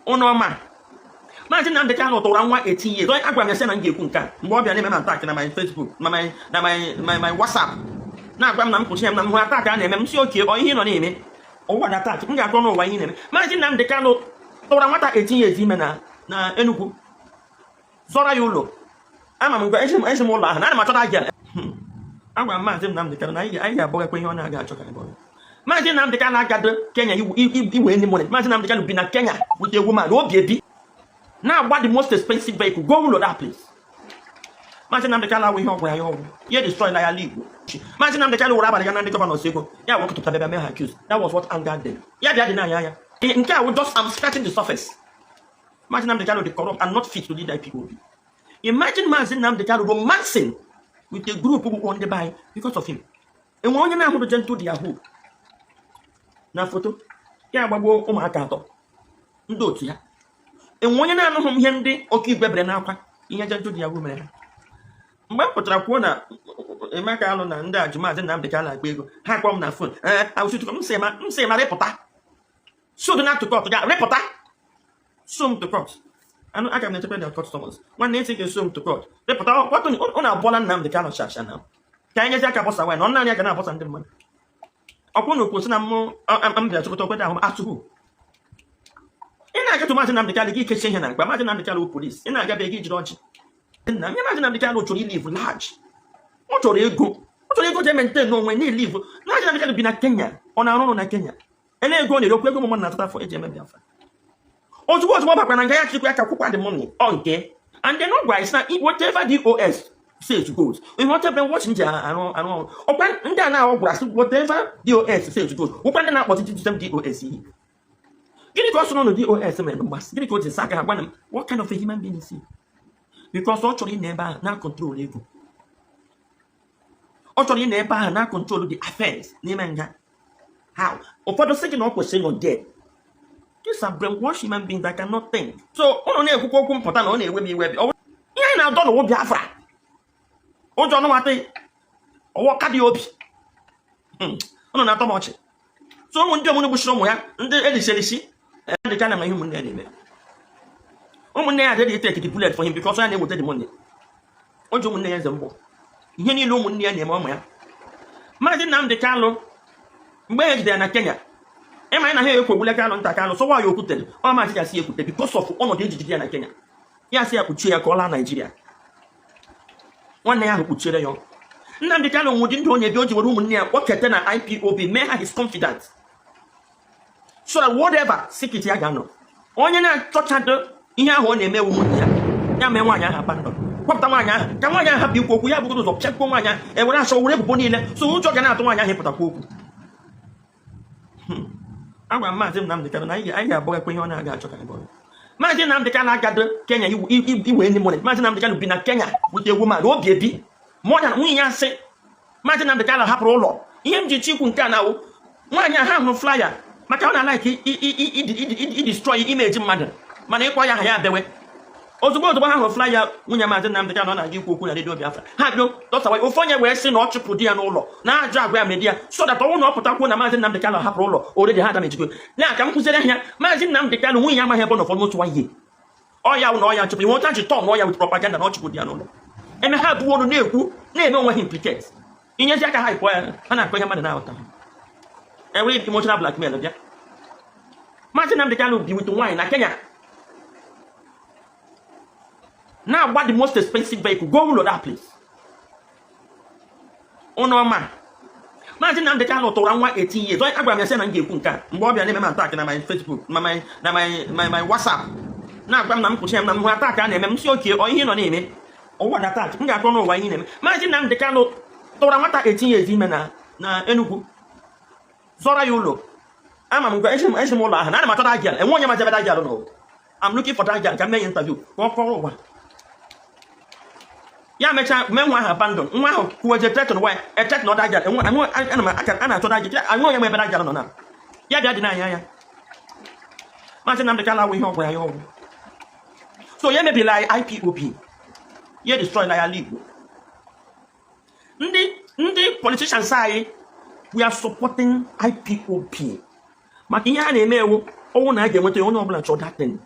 Ụnụ ọma, Maazị Nnamdị Kanụ tụra nwa 18 years. Onye agwara m ya sị na m ga-ekwu nke a mgbe ọ bịa na-eme m attack na my Facebook, na my na my my my WhatsApp, na-agwa m na m kwụsị ya, na m hụ attack a na-eme m. Si oke ọ ihe ị nọ na-eme ụwa na attack, m ga-akọ n'ụwa ihe na-eme. Maazị Nnamdị Kanụ tụra nwata 18 years ime na Enugu, zọrọ ya ụlọ. Ama m mgbe ezi m ụlọ ahụ na ana m achọta gị. Agwara m Maazị Nnamdị Kanụ na anyị ga-abọgakwa ihe ọ na-aga achọ ka anyị bọga. Maazị Nnamdị Kanụ agado Kenya iwe any money. Maazị Nnamdị Kanụ bi na Kenya with a woman obi ebi na-agba the most expensive vehicle, go ụlọ that place. Maazị Nnamdị Kanụ awụ ihe ọ gwara ya ọgwụ ya destroy na ya ala Igbo. Maazị Nnamdị Kanụ were abalị ga na ndị governors ego ya wekọtụta bịa mee ha accuse. That was what angered them. Ya bịa dị n'anya anya nke a wụ just, I'm scratching the surface. Maazị Nnamdị Kanụ dị corrupt and not fit to lead IPOB. Imagine Maazị Nnamdị Kanụ romancing with a group bụ ndị be anyị because of him. Enwere onye na-ahụrụ Gentle de Yahoo na foto ya agbagbuo ụmụaka atọ ndị otu ya? Enwe onye na-anụghị m ihe ndị ọkaigwe bere n'akwa ihe Gentle de Yahoo mere ha? Mgbe m pụtara kwuo na Emeka Alụ na ndị ajụ Maazị Nnamdị Kanụ akpa ego, ha kpọọ m na phone. Ee, awụsịtụkọ m sị ma, m sị ma rịpụta so na to court ga rịpụta so m to court. Anụ aka m na-echekwa their court summons. Nwanne esi ga eso m to court, rịpụta ọkwatụ. Ụnụ abụọla Nnamdị Kanụ shasha na ka anyị nyezi aka bọsa nwaanyị na ọ naanị aka na-abọsa ndị mmadụ. Ọkwụ na okwu sị na mmụ m bịara chọkọta okweta ahụ m atụhụ. Ị na-agatụ Maazị Nnamdị Kanụ gị kechie ihe na mkpa. Maazị Nnamdị Kanụ police, ị na-agabe gị jiri ọjị nna ihe. Maazị Nnamdị Kanụ chọrọ ilive large. Ọ chọrọ ego, ọ chọrọ ego ji maintain n'onwe na-elive. Maazị Nnamdị Kanụ bi na Kenya, ọ na-arụ ọrụ na Kenya. Ele ego ọ na-eri okwu ego ụmụ mmadụ na-atụta afọ eji eme Biafra. Ozugbo ozugbo ọ bakwara na nga ya chịkwa ya ka kwụkwa the money ọ nke. And then ọ gwara anyị sị na whatever DOS says goes. Ihe ọcha brainwash ji arụ ọrụ ọkwa ndị a na-ahụ gwara sị whatever DOS says goes, ụkwa ndị na-akpọtụ system DOS ihe. Gịnị ka ọ sọ n'ụlọ DOS mere mgbasị? Gịnị ka o ji sa aka ha gwa m? What kind of a human being is he? Because ọ chọrọ ị na ebe ahụ na control ego, ọ chọrọ ị na ebe ahụ na control the affairs n'ime nga. How ụfọdụ sị gị na ọ kwesịrị ịnọ there. These are brainwashed human beings that cannot think. So ụnụ na-ekwukwa okwu mpụta na ọ na-ewe m iwe. Ihe anyị na-adọ n'ụwa Biafra, ụjọ ọnụmatị ọwọ ka dị obi. Ụnụ na-atọ m ọchị. So ụmụ ndị omụnụ gbuchiri ụmụ ya ndị eliserisi ndị ka na ihe ụmụnne ya na-eme, ụmụnne ya adịghị take the bullet for him because ya na-eweta the money. O ji ụmụnne ya eze mgbọ ihe niile ụmụnne ya na-eme ụmụ ya. Maazị Nnamdị Kanụ, mgbe e jidere ya na Kenya, ịma anyị na ha ekwegbule Kanụ nta Kanụ sọwa ya okwutere ọ maazị ya si ekwute because of ọnọdụ ejijiji ya na Kenya. Ya sị ya kpuchie ya ka ọ laa Naijiria. Nwanne ya ahụ kpuchiere ya. Nnamdị Kanụ nwụdị ndụ onye bi o ji were ụmụnne ya kpọkete na IPOB mee ha his confidant so that whatever secret ya ga-anọ, onye na-achọchado ihe ahụ ọ na-eme ụmụnne ya, ya mee nwaanyị ahụ abandon, kpọpụta nwaanyị ahụ ka nwaanyị ahụ hapụ ikwu okwu. Ya bụrụ ụzọ chekwuo nwaanyị ahụ, ewere achọ were ebubo niile, so ụjọ ga na-atụ nwaanyị ahụ ịpụtakwa okwu. Agwara m Maazị Nnamdị Kanụ na anyị ga-abọgakwa ihe ọ na-aga achọ ka anyị bọga. Maazị Nnamdị Kanụ agado Kenya iwe any money. Maazị Nnamdị Kanụ bi na Kenya with a woman obi ebi more than nwunye ya. Sị Maazị Nnamdị Kanụ hapụrụ ụlọ. Ihe m ji chikwu nke a na awụ nwaanyị a ha hụrụ flyer maka ọ na-alike idestroy image mmadụ, mana ịkpọ ya aha ya bewe. Ozugbo ozugbo ha hụrụ flyer nwunye Maazị Nnamdị Kanụ, ọ na-aga ikwu okwu na redio Biafra, ha bido dọsawa. Ofu onye wee sị na ọ chụpụ di ya n'ụlọ na-ajụ agwa ya mere di ya so that ọnwụ na ọ pụtakwuo na Maazị Nnamdị Kanụ hapụrụ ụlọ already ha damajigo ya. Ka m kụziere ha ya, Maazị Nnamdị Kanụ nwunye ya amaghị ebe ọ nọ for almost one year. Ọ ya wụ na ọ ya chụpụ ihe otu ji tọọ ya with propaganda na ọ chụpụ di ya n'ụlọ. Eme ha abụọ ọnụ na-ekwu na-eme onwe ha implicate inyezi aka ha ịpụọ ya, ha na-akọ ihe mmadụ na-aghọta. Enwere emotional blackmail bịa. Maazị Nnamdị Kanụ bi with nwaanyị na Kenya na-agba the most expensive vehicle, go ụlọ that place. Ụnụ ọma, Maazị Nnamdị Kanụ tụra nwa 18 years. Onye agwara m ya sị na m ga-ekwu nke a mgbe ọ bịa na-eme m attack na my Facebook, na my WhatsApp, na-agwa m na m kwụsị ya, na m hụ attack a na-eme m. Si oke ọ ihe ị nọ na-eme ụwa na attack, m ga-akọ n'ụwa ihe na-eme. Maazị Nnamdị Kanụ tụra nwata 18 years ime na Enugu, zọrọ ya ụlọ. Ama m mgbe ezi m ụlọ ahụ na ana m achọ that girl. Enwe onye mazi ebe that girl nọ. I'm looking for that girl ka m mee ya interview ka ọ kọrọ ụwa. Ya mechaa mee nwa ahụ abandon. Nwa ahụ kwuweje threaten nwa ya, ethreaten ọ that girl. Enwe ana m aka a na-achọ that girl. Enwe onye ma ebe that girl nọ na ya bịa dị n'anya ya. Maazị Nnamdị Kanụ awụ ihe ọ gwara ya ọgwụ so ya emebila anyị IPOB, ya destroy na ya ala Igbo. Ndị politicians anyị, we are supporting IPOB maka ihe a na-eme ewu ọnwụ na a ga-enweta ya. Onye ọbụla chọọ that thing.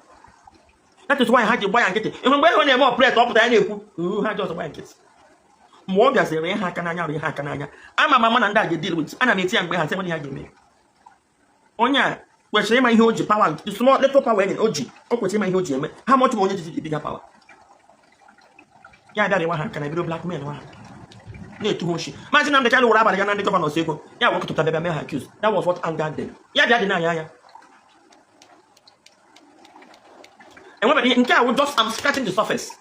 That is why ha ji gba ya nkịtị. Ịhụ mgbe ọ na-eme operate, ọ pụtara ya na-ekwu uu, ha ji ọzọ gba ya nkịtị. Mgbe ọ bịaziri ihe aka n'anya, rụ ihe aka n'anya, ama m ama na ndị a ga-deal with. Ana m eti ya mgbe ha sị ha ga-eme. Onye a kwesịrị ịma ihe o ji power, the small little power enye o ji, o kwesịrị ịma ihe o ji eme ha. Much ma onye ji bigger power ya bịara ịwa ha aka na ebido blackmail ha, na-etu ha oshi. Maazị Nnamdị Kanụ were abalị ya na ndị governors ego ya wekọtụta bịa mee ha accuse. That was what angered them. Ya bịa dị n'anya anya enwebeghị ihe nke a wụ just, I'm scratching the surface.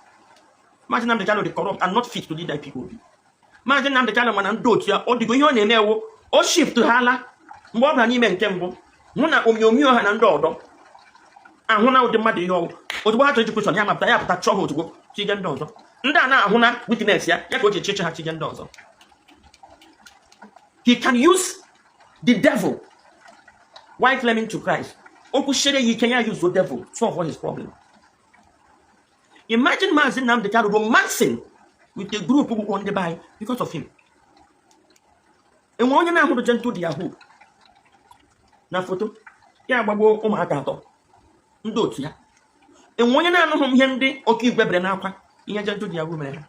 Maazị Nnamdị Kanụ dị corrupt and not fit to lead IPOB. Maazị Nnamdị Kanụ mana ndị otu ya, ọ dịgo ihe ọ na-eme ewu o shift ha ala. Mgbe ọ bara n'ime nke mbụ, hụ na omiomi ha na ndị ọdọ ahụ na ụdị mmadụ ihe ọwụ, ozugbo ha chọrọ iji question ya, mapụta ya pụta chọọ ha, ozugbo chige ndị ọzọ. Ndị a na-ahụ na witness ya, ya ka o ji echeche ha chige ndị ọzọ. He can use the devil while claiming to Christ. Okwu shere ya ike, ya use the devil solve all his problem. Imagine Maazị Nnamdi Kanu romancing with a group ụgwọ ndị be anyị because of him. Enwere onye na-ahụrụ Gentle de Yahoo na foto ya agbagbo ụmụaka atọ ndị otu ya? Enwe onye na-anụghị m ihe ndị oke igwe bere n'akwa, ihe Gentle de Yahoo mere ha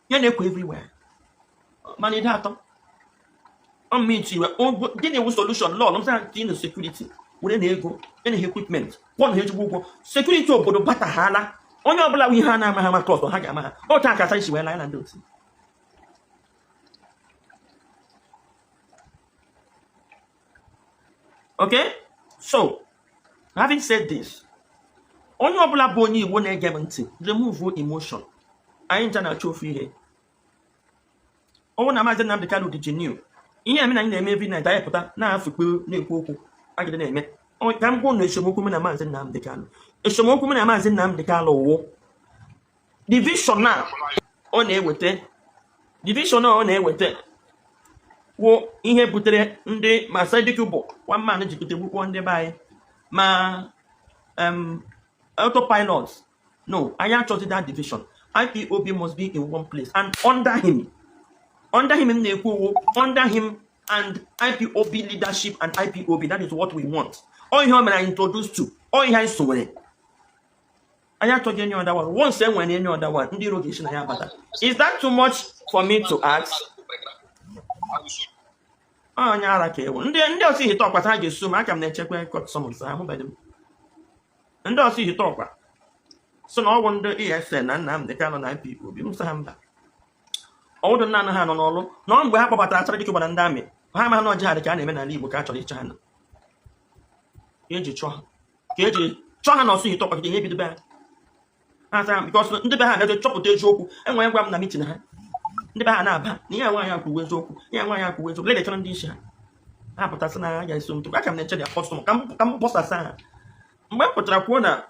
ya na-ekwo everywhere? Mana ide atọ ọmịitu iwe ụgwọ. Gịnị wụ solution lọọ msa tinye security were na ego na equipment kwụọ na ha ezigbo ụgwọ security? Obodo bataghala onye ọbụla wụ ihe a na-ama ha ama trust ha ga-ama ha otu aka asa isi wee laa ya na ndị otu. Okay, so having said this, onye ọbụla bụ onye Igbo na-ege m ntị, remove emotion. Anyị ncha na-achọ ofu ihe. Ọnwụ na Maazị Nnamdi Kanu dị genuine, ihe eme na anyị na-eme every night, anyị pụta na-afụkpu na-ekwu okwu agịdị na-eme. Ka m gwuo na esemokwu m na Maazị Nnamdi Kanu, esemokwu m na Maazị Nnamdi Kanu wụ division a ọ na-eweta. Division a ọ na-eweta wụ ihe butere ndị ma Sadiq bụ one man jikọta gbukpọ ndị be anyị ma autopilot. No, anyị achọghị that division. IPOB must be in one place and under him. Under him m na-ekwu owo under him and IPOB leadership and IPOB. That is what we want. Ọ ihe o mere anyị introduce to, ọ ihe anyị sowere. Anyị achọghị any other one. Once e nwere any other one, ndị iro ga-esi na ya bata. Is that too much for me to ask? Onye ara ka ewu. Ndị ọsọ ihite ọkwa ha ga-esu m aka m na-echekwa court summons ha, ahụbeghị m. Ndị ọsọ ihite ọkwa so na ọgwụ ndị ESN na Nnamdi Kanu na IPOB. M sị ha mba, ọwụdụ nna anaghị anọ n'ọlụ na ọ mgbe ha kpọbatara Asari Dokubo na ndị amị ha ama ha na ọjihadị ka a na-eme n'ala Igbo, ka a chọrọ ịchọ ha na ka eji chọọ ha, ka eji chọọ ha na ọsọ ihite ọkwa ihe ebido be ha. Ha sị ha because ndị be ha agaghị chọpụta eziokwu. Enwere gwa m na meeting ha, ndị be ha na-aba na ihe nwaanyị akwuwe eziokwu, ihe nwaanyị akwuwe eziokwu. Ledechara ndị isi ha, ha pụtasị na ha ga-eso m tụkwa aka m na-eche dị apọstọl ka m bọsasa ha. Mgbe m pụtara kwuo na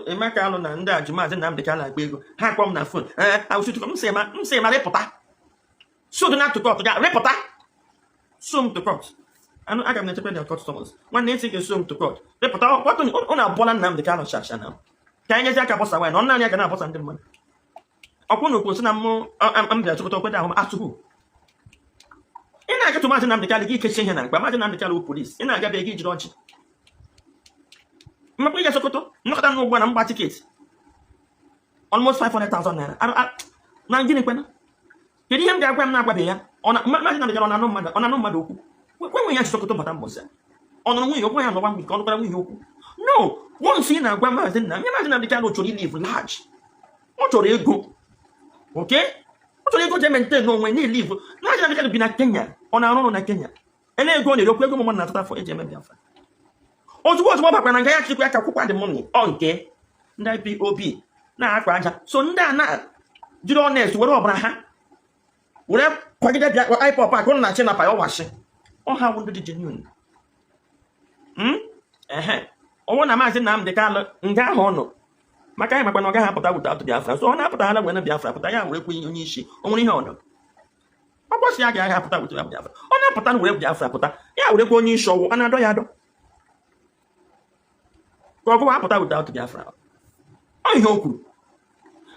Emeka Alụ na ndị a ji Maazị Nnamdị Kanu akpa ego, ha kpọọ m na phone. Ee, awụsịtụkọ m sị ma, m sị ma rịpụta so na to court ga rịpụta so m to court. Anụ aga m na-echekwa dị court summons. Nwanne esi ga-eso m to court, rịpụta ọkwatụ ụnụ abụọla Nnamdị Kanu shasha na ka anyị nyezi aka bọsa nwaanyị na ọ naanị ya ga na-abọsa ndị mmadụ. Ọkwụ na okwu sị na mụ m bịara chịkọta okwede ahụ m atụhụ. Ị na-agatụ Maazị Nnamdị Kanu gị kechie ihe na mkpa Maazị Nnamdị Kanu police. Ị na-agabe gị jiri ọjị mmekwa ịga Sokoto nnọkọta n'ụgbọ na mgba ticket almost 500,000 naira. Na gịnị kwena? Kedu ihe m ga-agwa m na-agwabeghị ya? Ọ na Maazị Nnamdị Kanu, ọ na-anụ mmadụ, ọ na-anụ mmadụ okwu kwe nwe ya si Sokoto bata mbọsị a. Ọ nụrụ nwunye okwu ya nọwa mgbe ka ọ nụkwara nwunye okwu. No, once ị na-agwa Maazị Nnamdị, Maazị Nnamdị Kanu chọrọ ilive large, ọ chọrọ ego. Okay, ọ chọrọ ego ji maintain onwe na-elive. Maazị Nnamdị Kanu bi na Kenya, ọ na-arụ ọrụ na Kenya. Ele ego ọ na-eri okwu ego mmadụ na-atụta afọ eji eme Biafra. Ozugbo ozugbo ọ bakwara na nga ya chịkwa ya ka kwụkwa dị money ọ nke ndị IPOB na-akpa aja. So ndị a na jiri honest were ọbara ha were kwagide bịa IPOB a ka ụnụ na-achị napa ya ọwashi ọ ha wụ ndị dị genuine. Ehe, ọnwụ na Maazị Nnamdị Kanu nga ahụ ọ nọ maka anyị makwa na ọ gaghị apụta without Biafra. So ọ na-apụta were Biafra pụta ya were kwenye onye isi o nwere ihe ọnọ ọ kwụsị ya gaghị apụta without Biafra. Ọ na-apụta na were Biafra pụta ya were kwe onye isi ọwụ a na-adọ ya adọ ka ọ gụwa apụta without Biafra. Ọ ihe o kwuru.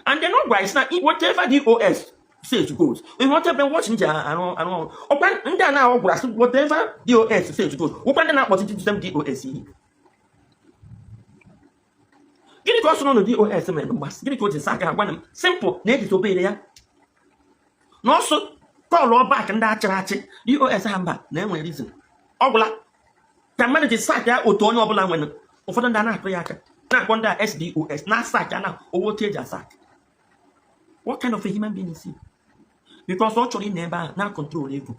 And then ọ gwara sị na whatever DOS says goes. Ihe whatever watch ji arụ ọrụ ọkwa ndị a na-ahụ gwara sị whatever DOS says goes, wụkwa ndị na-akpọchi system DOS ihe. Gịnị ka ọ sị n'ụlọ DOS mere mgbasị? Gịnị ka o ji sack ha? Gwana m. Simple na ejisobere ya na ọsọ call back ndị achịrị achị DOS ha mba na enwere reason ọ gwụla ka mmadụ ji sack ya. Otu onye ọbụla nwere ụfọdụ ndị a na-akụ ya aka, na-akpọ ndị a SDOS na sack ya na owo otu eji asack. What kind of a human being is he? Because ọ chọrọ ịnọ ebe ahụ na control ego,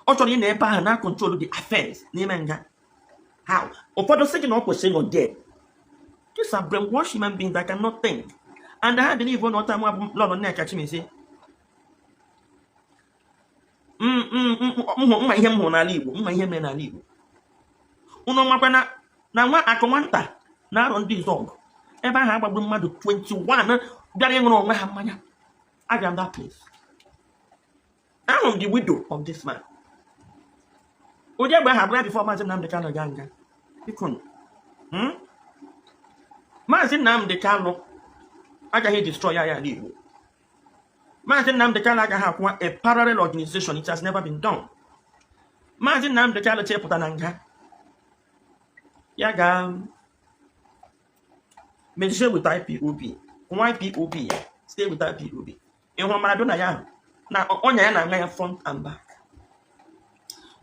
ọ chọrọ ịnọ ebe ahụ na control the affairs n'ime nga. How? Ụfọdụ sị gị na ọ kwesịrị ịnọ there. These are brainwashed human beings that cannot think, and ha believe na ọta mụ abụ Lọlọ Nneka Chimezie. Mma ihe m hụrụ n'ala Igbo, mma ihe mere n'ala Igbo. Unu makwa na nwa akụ nwata na-arọ ndị Izọgụ ebe ahụ agbagbu mmadụ 21 bịara ịṅụrụ onwe ha mmanya. Agara m that place, ahụrụ m the widow of this man. Ụdị egbe ahụ abụrụ before Maazị Nnamdị Kanụ gaa nga. Biko, Maazị Nnamdị Kanụ agaghị destroy ya ala Igbo. Maazị Nnamdị Kanụ agaghị akwụwa a parallel organization. It has never been done. Maazị Nnamdị Kanụ chepụta na nga ya ga mezie with IPOB, nwa IPOB ya stay with IPOB. Ịhụ Maradona ya ahụ na ọnya ya na-aṅa ya front and back.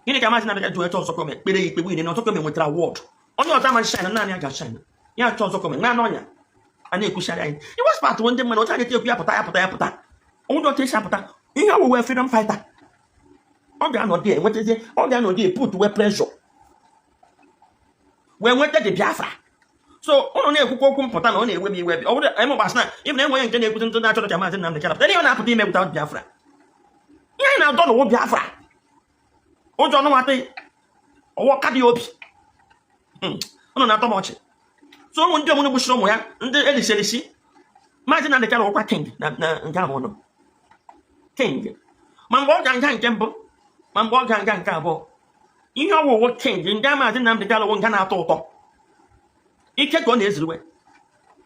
Gịnị ka Maazị Nnamdị Kanụ ji wee chọọ Ọzọkome kpere ya ikpe win na Ọzọkome nwetara award? Onye ọzọ ama shine, naanị ya ga-shine. Ya chọọ Ọzọkome naanị ọnya a na-ekwuchara anyị iwe spat ndị mmadụ otu a na-eti ekwu ya pụta, ya pụta, ya pụta. Onwere otu esi apụta ihe ọwụwe freedom fighter. Ọ ga-anọ dị enwetazie, ọ ga-anọ dị put wee pressure wee nweta the Biafra. So ụnụ na-ekwukwa okwu mpụta na ọ na-ewe m iwe. Ọ bụrụ eme gbasị na ịbụ na enweghị nke na-ekwuzi ndị na-achọrọ ka Maazị Nnamdị Kanụ pụta, ihe ọ na-apụta ime without Biafra. Ihe anyị na-adọ n'ụwụ Biafra, ụjọ ọnụnwata ọwọ ka dị obi. Ụnụ na-atọ m ọchị. So ụmụ ndị omunu gbuchiri ụmụ ya ndị eliserisi. Maazị Nnamdị Kanụ wụkwa king na nke ahụ nọ king, ma mgbe ọ ga nga nke mbụ, ma mgbe ọ ga nga nke abụọ, ihe ọwụwụ king nga Maazị Nnamdị Kanụ wụ nga na-atọ ụtọ ike ka ọ na-eziriwe.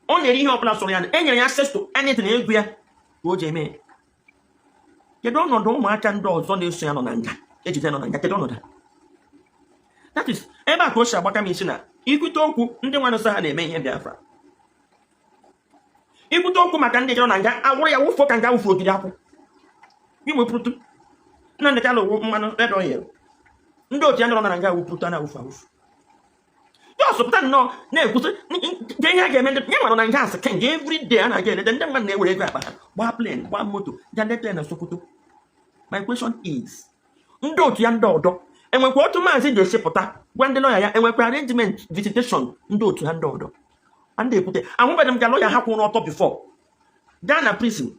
Ọ na-eri ihe ọbụla sọrọ ya. E nyere ya access to anything, egwu ya ka o ji eme ya. Kedu ọnọdụ ụmụaka ndị ọzọ na-eso ya nọ na nga, ejide nọ na nga? Kedu ọnọdụ ha? That is ebe a ka o si agbaka m isi na ikwute okwu ndị nwanne sọ ha na-eme ihe Biafra, ikwute okwu maka ndị nọ na nga, awụrụ ya wụfuo ka nga wụfuo ogiri akwụ iwepụtụ. Nnamdị Kanụ wụ mmanụ red oil, ndị otu ya nọrọ na nga wụpụtụ a na-awụfu awụfu. Jos pụta nnọọ na-ekwusị nke ihe a ga-eme ndị ya nwere na nga asị king. Every day a na-aga eleta ndị mmadụ, na-ewere ego akpa ha gbaa plane, gbaa moto, ga leta ya na Sokoto. My question is, ndị otu ya ndị ọdọ enwekwa otu maazị ga-esi pụta gwa ndị lọya ya enwekwa arrangement visitation ndị otu ha ndị ọdọ a ndị ekwute? Ahụbeghị m ka lọya ha kwụrụ ọtọ before gaa na prison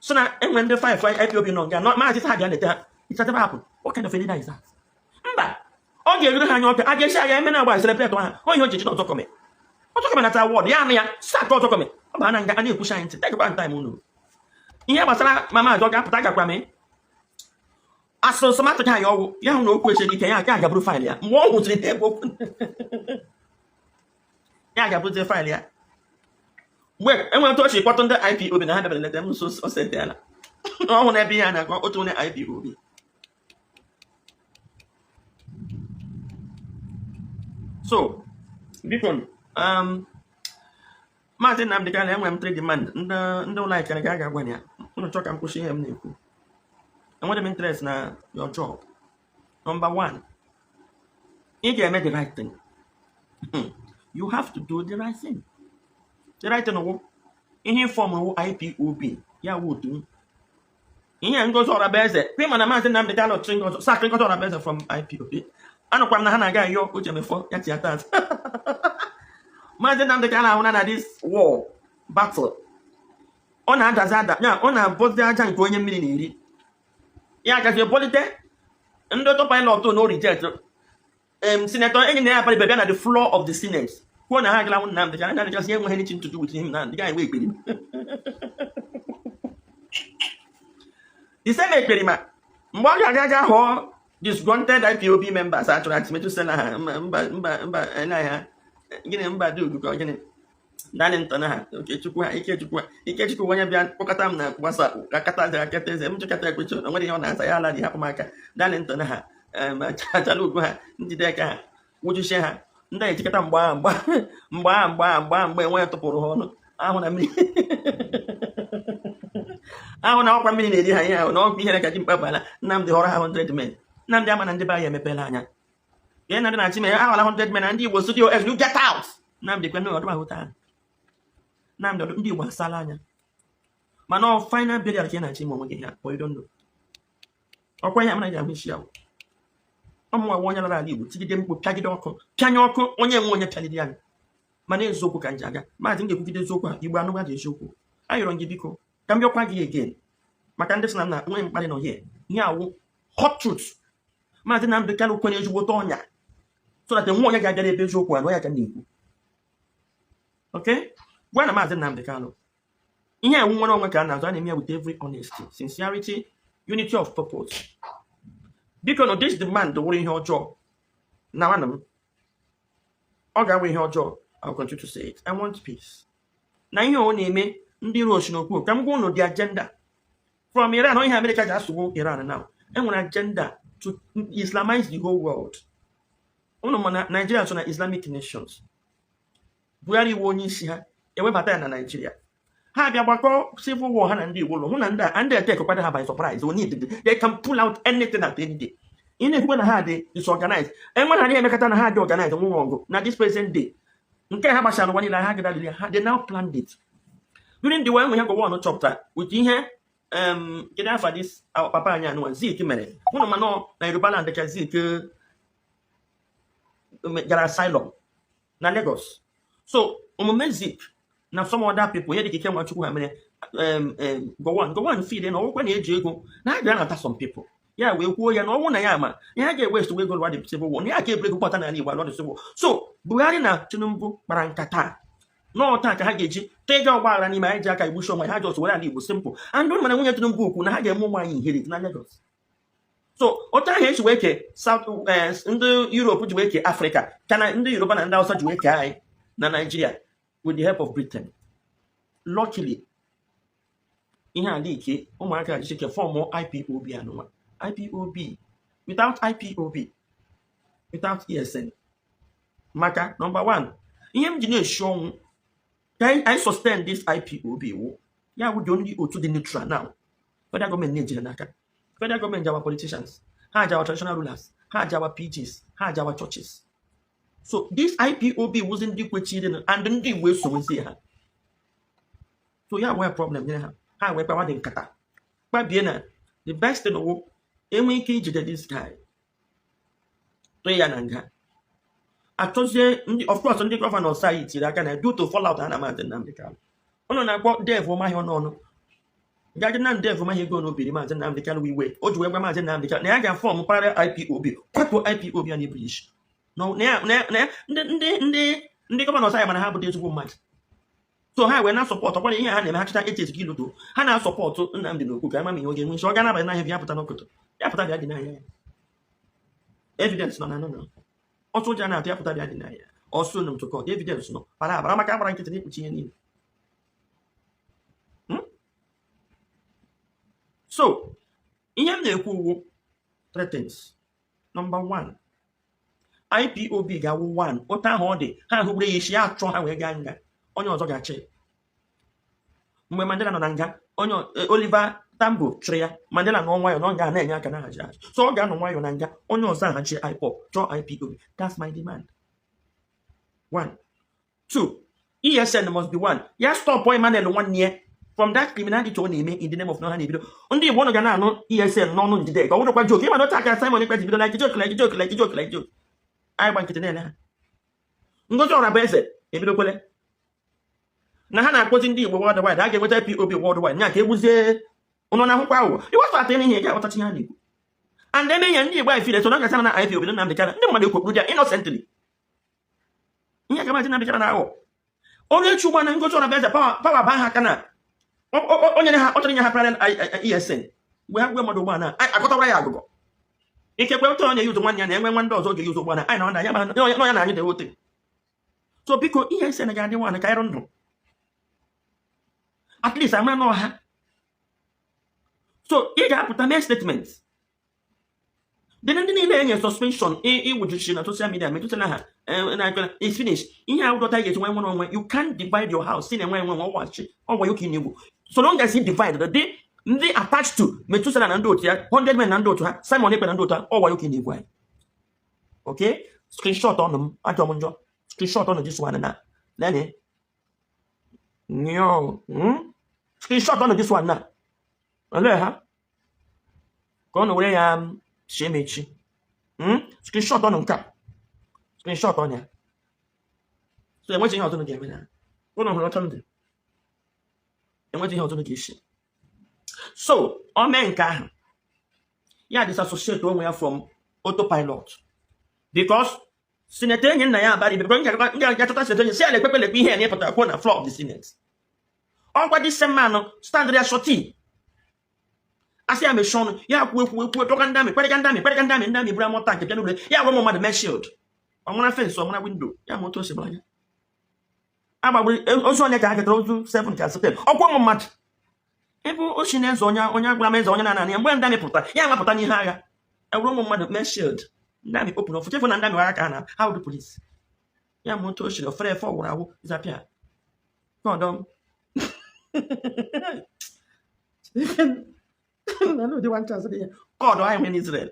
so na enwere ndị five IPOB nọ nga maazị ha bịa leta ha. It has never happened. What kind of a leader is that? Mba, ọ ga-eruru ha anya ọka a ga-esi agha eme na agba celebrate ha. Ọ ihe o ji ji na Ọzọkọme, Ọzọkọme nata award ya anụ ya sack Ọzọkọme. Ọ bụ na nga a na-ekwuchi anyị ntị. Tekwa time unu ihe gbasara mama azọ ga-apụta gakwa mee asụsụ matụ ka ya ọgwụ ya hụ na okwu esiri ike, ya ga agaburu file ya. Mgbe ọ hụsịrị n'ebe okwu ya ga-abụzie file ya, mgbe enwere otu o si kpọtụ ndị IPOB na ha bịara leta m nso, o setela ọhụụ n'ebe ihe a na-akọ otu onye IPOB. So biko, Maazị Nnamdị Kanụ, enwere m three demand. Ndị ụlọ ekere ga aga gwa ya unu chọọ ka m kwụsị ihe m na-ekwu. Enwere m interest na your job. Number one, ị ga-eme the right thing. You have to do the right thing. The right thing wụ ihe form wụ IPOB ya wụ otu m. Ihe Ngozi Orabueze kwe mana Maazị Nnamdị Kanụ chịrị Ngozi, sack Ngozi Orabueze from IPOB. Anụkwa m na ha na-aga ayọ Uche Mefọ ya tiata azụ. Maazị Nnamdị Kanụ ahụna na this war battle ọ na-adazi ada ya, ọ na-abọzi aja nke onye mmiri na-eri ya agazi bolite ndị autopilot no reject senator enyi na ya abalị bịa na the floor of the Senate kwuo na ha agala hụ Nnamdị Kanụ. Nnamdị Kanụ enweghị anything to do with him na ndị ga-enwe ekperima. The same ekperima mgbe ọ ga-aga aga hụọ disgruntled IPOB members a chọrọ atịmetụ sela ha mba mba mba mba ele ha gịnị mba dị ugwu ka ọ gịnị Darlington ha Okechukwu ha Ikechukwu ha Ikechukwu onye bịa kpọkọta m na WhatsApp akata aza akata eze m chọkata ekwechi o nwere ihe ọ na-aza ya ala dị hapụ m aka. Darlington ha achala ugwu ha Njideka ha wụjuchie ha. Ndị a etikata mgba mgba mgba mgba mgba mgbe enwe ya tụpụrụ ha ọnụ ahụ na mmiri ahụ na ọkwa mmiri na-eri ha ihe ahụ na ọkwa ihere ka ji mkpa bala. Nnamdị họrọ ha 100 men. Nnamdị ama na ndị be anyị emepeela anya ihe Nnamdị na-achị mere ahọla 100 men na ndị Igbo studio S, you get out. Nnamdị kwe ọdụ ahụ taa. Nnamdị ọdụ ndị Igbo asala anya, mana ọ final burial ka ị na-achị ime onwe gị ya, but you don't know. Ọkwa ihe amana ji ahụ isi ahụ ọmụnwa nwa onye lara ala Igbo tigide mkpu, pịagide ọkụ, pịanye ọkụ, onye nwe onye pịaliri anyị. Mana eziokwu ka m ji aga, maazị, m ga-ekwugide eziokwu a. Igbo anụgwa dị eziokwu. Ayọrọ m gị, biko, ka m bịakwa gị again maka ndị sị na m na nwee mkparị nọ here. Ihe awụ hot truth. Maazị Nnamdị Kanụ kwenye ezigbote ọnya so that nwa onye ga-abịara ebe eziokwu anụ ya ka m na-ekwu. Okay, gwa na Maazị Nnamdị Kanụ ihe ewu nwere onwe ka a na-azụ, a na-eme ya with every honesty, sincerity, unity of purpose. Biko no, this demand wụrụ ihe ọjọọ na nwanne m, ọ ga-awụ ihe ọjọọ. I'll continue to say it. I want peace. Na ihe ọ na-eme ndị iro n'okwu, ka m gwa unu the agenda from Iran. Ihe America ji asụgbu Iran now, enwere agenda to Islamize the whole world. Unu ma na Nigeria so na Islamic nations. Buhari iwu onye isi ha ewebata ya na Nigeria, ha bịa gbakọ civil war ha na ndị Igbo lụ hụ na ndị a ndị attack kwado ha by surprise. Only they can pull out anything at any day. Ị na-ekwukwe na ha dị disorganized, enwe ha na-emekọta na ha dị organized nwụrụ ọgụ na this present day nke ha gbachara ụwa niile ha gadalili ha. They now planned it during the war. Enwe ihe Gowon chọpụtara with ihe kedu afa this our papa anyị anụnwa Zik mere ụnụ, mana na Yoruba land ka Zik gara asylum na Lagos. So omume Zik na some other people, ihe dịka Ike Nwachukwu ha mere Gowon feel na ọgwụkwa na-eji ego na a ga-anata some people, ya wee kwuo ya na ọnwụ na ya ma ihe a ga-ewest ego lụọ the civil war, na ya ga-eburu ego kpọta n'ala Igbo alụọ the civil war. So Buhari na Tinubu kpara nkata n'ọta ka ha ga-eji tega ọgba aghara n'ime anyị ji aka igbuchi onwe ha, just were ala Igbo simple. And ụnụ mana nwunye Tinubu kwu na ha ga-eme ụmụ anyị inherit na Lagos. So otu ahụ esi wee kee South, ndị Europe ji wee kee Africa, ka na ndị Yoruba na ndị Hausa ji wee kee anyị na Nigeria with the help of Britain. Luckily, ihe a dị ike ụmụaka jisike form IPOB anụnwa. IPOB, without IPOB, without ESN. Maka number one, ihe m ji na-eshi ọnwụ ka anyị sustain this IPOB wụ ya wụ the only otu dị neutral now. Federal gọọmenti na-ejire n'aka. Federal gọọmenti jawa politicians, ha jawa traditional rulers, ha jawa PGs, ha jawa churches. So this IPOB wụzi ndị kwechiri and ndị Igbo esowezi ha. So ya nwee problem nyere ha, ha wee kpawa dị nkata kpabie na the best thing wụ enwe ike ijide this guy, tụọ ya na nga, achọzie ndị. Of course, ndị governor anyị tiri aka na due to fallout ha na Maazị Nnamdi Kanu. Ụnụ na-akpọ Dave Umahi ọnụ ngaji na Dave Umahi ego n'obiri Maazị Nnamdi Kanu iwe o ji wee gwa Maazị Nnamdi Kanu na ya ga-aform mpaghara IPOB, kwatuo IPOB ya na British na ndị governor anyị, mana ha bụ ezigbo mmadụ. So ha wee na-asupport kwara ihe ha na-eme. Ha chịta echi iloto ha na-asupport Nnamdi n'okwu ka ama ma ihe oge nwe isi ọ ga n'abalị n'ahịa bịa pụta n'ụtụtụ, ya pụta bịa dị n'ahịa ya. Evidence nọ na nọ ọtụ ụjọ na-atụ ya pụta bịa dị n'ahịa ọsụ nụ ntụkọ. Evidence nọ para abara maka agbara nkịtị n'ikpuchi ihe niile. So ihe m na-ekwu ugwu, three things. Number one, IPOB ga-awụ one. Otu ahụ ọ dị, ha ahụgburu ya isi ya achọ ha wee gaa nga, onye ọzọ ga-achị. Mgbe Mandela nọ na nga, onye Oliver Tambo chịrị ya. Mandela nọ nwayọ na ọ ga na-enye aka na-ahazi ahazi. So ọ ga-anọ nwayọ na nga, onye ọzọ ahachi IPOB, chọọ IPOB. That's my demand, one. Two, ESN must be one. Ya stop Emmanuel nwanne ya from that criminality ọ na-eme in the name of na ha na-ebido. Ndị Igbo, ụnụ ga na-anụ ESN n'ọnụ njide ka ọ bụrụkwa joke. Ịma na otu aka Simon Ekpa ji bido like joke, like joke, like joke, like joke. Anyị gba nkịtị na-ele ha. Ngozi Ọrabueze ebidokwele na ha na-akpọzi ndị Igbo worldwide, a ga-enweta IPOB worldwide nya ka egbuzie ụnụ na-ahụkwa aghụghọ ịwasata ihe ga-aghọtachi ihe ha na-ekwu. And eme ihe ndị Igbo anyị feel so na gacha na IPOB na Nnamdi Kanu, ndị mmadụ ekwokpuru ya innocently. Ihe ka Maazị Nnamdi Kanu na-aghọ onye echi ugbu a na Ngozi Ọrabueze power baa ha aka na o nyere ha, ọ chọrọ inye ha parallel ESN mgbe ha gwe mmadụ ugbu a na akọtawara ya agụgọ. Ikekwe otu onye yuzu nwanne ya na-enwe nwa ndị ọzọ ga-eyuzu ugbu a na anyị na nwanne ya na ya na anyị dị ote. So biko, ESN ga-adị nwaanyị ka ịrụ ndụ, at least ama n'ọha. So ị ga-apụta mee statement. Dị ndị niile enye suspension iwujuchi na social media metụtara ha na is finish. Ihe a ụdọta ga-eji nwe nwere onwe. You can't divide your house si na enwe enwe ọwachi ọgwa ya na-egwu. So long as you divide the ndị attached to Methuselah na ndị otu ya, 100 men na ndị otu ha, Simon Ekpa na ndị otu ha, ọgwa ya na-egwu anyị. Okay, screenshot ọnụ m, ajọ m njọ. Screenshot ọnụ this one na lene nyo. Screenshot ọnụ this one na olee ha ka ọ na were ya sie m echi. Screenshot ọnụ nke a, screenshot ọnụ ya. So enweghị ihe ọzọ unu ga-eme na ụnụ hụrụ ọtọ ndụ, enweghị ihe ọzọ unu ga-esi. So o mee nke ahụ, ya disassociate onwe ya from autopilot, because Senator enyi nna ya abara ibe m ga-achọta senator enyi si ya na-ekpekpe lekpe ihe ya na ịpụtara kwuo na floor of the Senate. Ọgwa this same man stand ya surety, asị ya mechie ọnụ, ya kwuo ekwu ekwu dọga ndị amị, kwerega ndị amị, kwerega ndị amị, ndị amị buru amụta nke bịa n'ụlọ ya, gwa ụmụ mmadụ mee shield, ọmara fence, ọmara window ya, ma otu o si gbara ya agbagburu ozu onye ka ha ketara ozu 7 ka asatọ ọkwa ụmụ mmadụ ebe o si na eze onye onye agwara m eze onye na-ananị ya. Mgbe ndị amị pụtara, ya amapụta n'ihe agha, ewere ụmụ mmadụ mee shield, ndị amị open ọfụ, chefu na ndị amị agha ka ha na ha wụ polisi ya, ma otu o siri ofere efe ọwụrụ awụ zapịa kọdọm kọdụ anyị nwere n'Israel.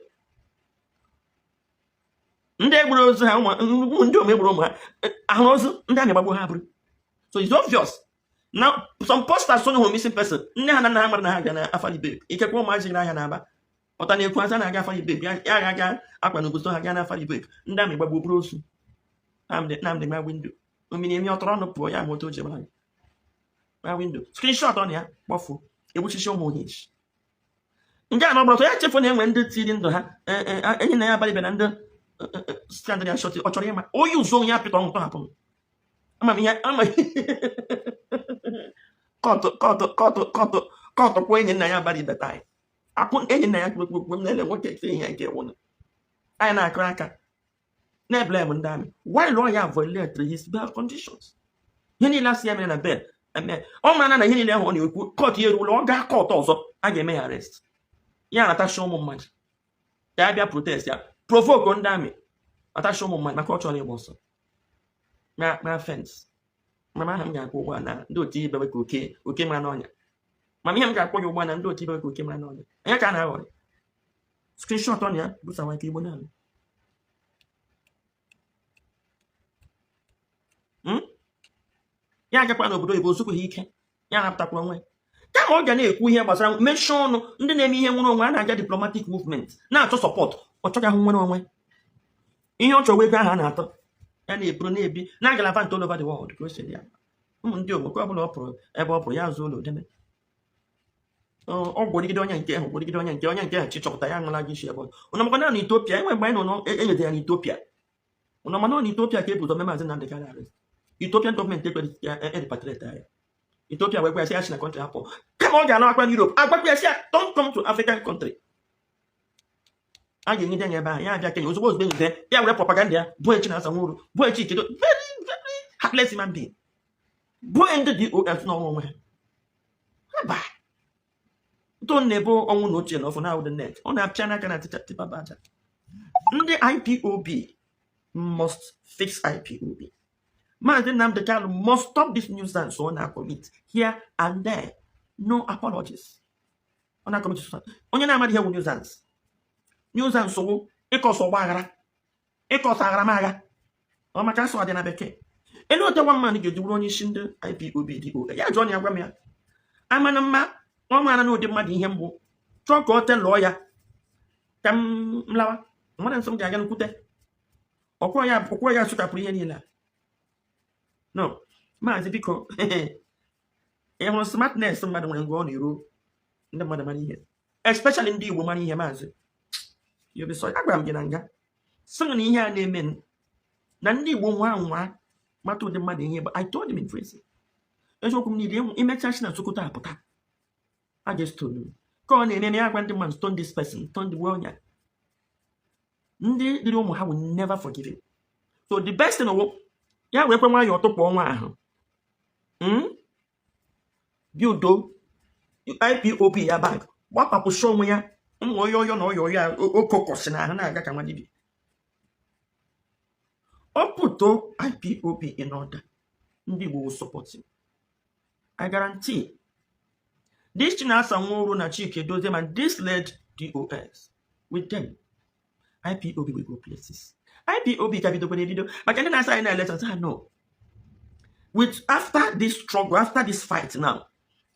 Ndị egburu ozu ha, ụmụ ndị ome egburu ụmụ ha ahụrụ ozu ndị amị gbagbo ha bụrụ. So it's obvious na some posters so hụrụ missing person, nne ha na nna ha mara na ha ga na Afari Babe. Ikekwe ụmụazị gara ahịa na-aba pụta na-ekwu asa na-aga Afari Babe, ya ga-aga akwa na obodo ha gaa na Afari Babe, ndị amị gbagbo buru ozu. Nnamdị gba window omiri emi ọtọrọ ọnụ pụọ ya, ma otu o ji gbara gba window. Screenshot ọ na ya kpọfuo egbuchichi ụmụ onye nke a na ọgbọrọtọ ya chefu na enwe ndị tiri ndụ ha enyi na ya abalị bịa na ndị stand ya shot. Ọ chọrọ ịma onye ụzọ onye apịtọ ọnwụ tọhapụ m. Ama m ihe ama kọtụ kọtụ kọtụ kọtụ kọtụ kwuo enyi nna ya abalị beta anyị akwụ enyi nna ya kpekpekpe m na-ele nwoke eke ihe nke wụnụ anyị na-akụ aka na-eblame ndị amị while lawyer ya violate his bail conditions. Ihe niile asị ya mere na bail eme, ọ mara na ihe niile ahụ ọ na-ekwu, court ya eruola, ọ gaa court ọzọ, a ga-eme ya arrest. Ya na-atachi ụmụ mmadụ ka ya bịa protest, ya provoke ndị amị, atachi ụmụ mmadụ maka ọ chọrọ ịgba ọsọ na fence. Mama aha m ga-akwụ ụgbọ na ndị otu ibewe ka oke oke mara n'ọnya. Mama ihe m ga-akwụ gị ụgbọ na ndị otu ibewe ka oke mara n'ọnya anya ka a na-aghọrị. Screenshot ọ na ya busawa ike Igbo naanị. Ya agakwa n'obodo oyibo ozukwu ike ya napụtakwa onwe kama ọ ga na-ekwu ihe gbasara mechie ọnụ. Ndị na-eme ihe nwere onwe a na-aga diplomatic movement na-achọ support, ọ chọghị ahụ nwere onwe. Ihe ọ chọrọ ego ahụ a na-atọ ya na-eburu na-ebi na-agallivant all over the world ka o si dị ya. Ụmụ ndị ogbo ọ bụla ọ pụrụ ebe ọ pụrụ ya azụ ụlọ deme ọ gwọrịgide onye nke ahụ, gwọrịgide onye nke ahụ chi chọpụta ya aṅụla gị isi ebe ụnụ makwa na Ethiopia enwe mgbe anyị nọ enyede ya n'Ethiopia. Ụnụ mana ọ n'Ethiopia ka e bụ ụzọ mee Maazị Nnamdi Kanu arrest. Ethiopian gọọmenti ekweghị ya repatriate ya. Ethiopia wee gwa ya sị ya si na country hapụ, kama ọ ga-anọ akwa n'Europe agwakwa ya sị ya don't come to African country. A ga-enyide ya ebe ahụ, ya abịa Kenya ozugbo ozugbo enyide ya, were propaganda ya bụ echi na asa nwuru bụ echi kedo very very heartless human being bụ ndị DOS n'ọnwa onwe ha haba ntụ na-ebo ọnwụ na ochie na ọfụ na the net ọ na-apịa n'aka na tịpa aja. Ndị IPOB must fix IPOB. Maazị Nnamdi Kanu must stop this nuisance ọ na-commit here and there. No apologies. Ọ na-commit suicide. Onye na-amaghị ihe wụ nuisance, nuisance wụ ịkọsọ ọgba aghara, ịkọsọ agharamagha ọ maka asụ adị na bekee. Elu ote nwa mmadụ ga-eji bụrụ onye isi ndị IPOB DO ya jụọ na ya gwa m ya amana mma ọ maara na ụdị mmadụ ihe mgbu chọọ ka ọ te lụọ ya ka m lawa nwere nsọ m ga-aga nkwute ọkwọ ya sụchapụrụ ihe niile a. No maazị biko, ị hụrụ smartness mmadụ nwere mgbe ọ na-eru ndị mmadụ mara ihe, especially ndị Igbo mara ihe. Maazị, you'll be sorry. Agwara m gị na nga sị na ihe a na-eme na ndị Igbo nwa nwa mata ụdị mmadụ ihe bụ. I told him in prison, eziokwu m niile imecha si na Sokoto apụta a ga-stone m. Ka ọ na-eme ya agwa ndị mmadụ, "Stone this person, stone the onye." Ndị dịrị ụmụ ha will never forgive him. So the best thing wụ ya wee kwe nwayọọ tụpụ ọnwa ahụ, Build IPOB ya back, gbapapụsị onwe ya. Ụmụ oyo oyo na oyo ya okokọsị na ahụ na-aga ka nwa dibịa. O put IPOB in order, ndị Igbo will support him, I guarantee. This Chinasa Nworu na Chike Doziem and this led DOS with them, IPOB will go places. IPOB ka bidokwara ebido maka ndị na-asa anyị na elections ha no with. After this struggle, after this fight now,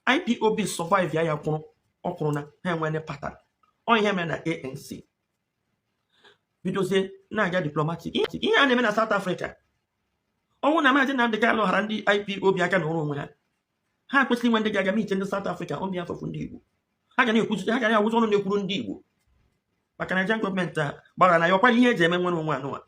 IPOB survive ya, ya kwụrụ ọ kwụrụ na ha enwere pattern. Ọ ihe mere na ANC bidozie na-aga diplomatic. Ihe a na-eme na South Africa, ọnwụ na Maazị Nnamdị Kanụ ghara ndị IPOB aka na ụrụ onwe ha, ha kwesịrị inwe ndị ga-aga meet ndị South Africa on behalf of ndị Igbo. Ha ga na-ekwuzi, ha ga na-awụzi ọnụ na-ekwuru ndị Igbo, maka Nigerian gọọmenti a gbara na ya ọkwa ihe eji eme nwere onwe anụwa.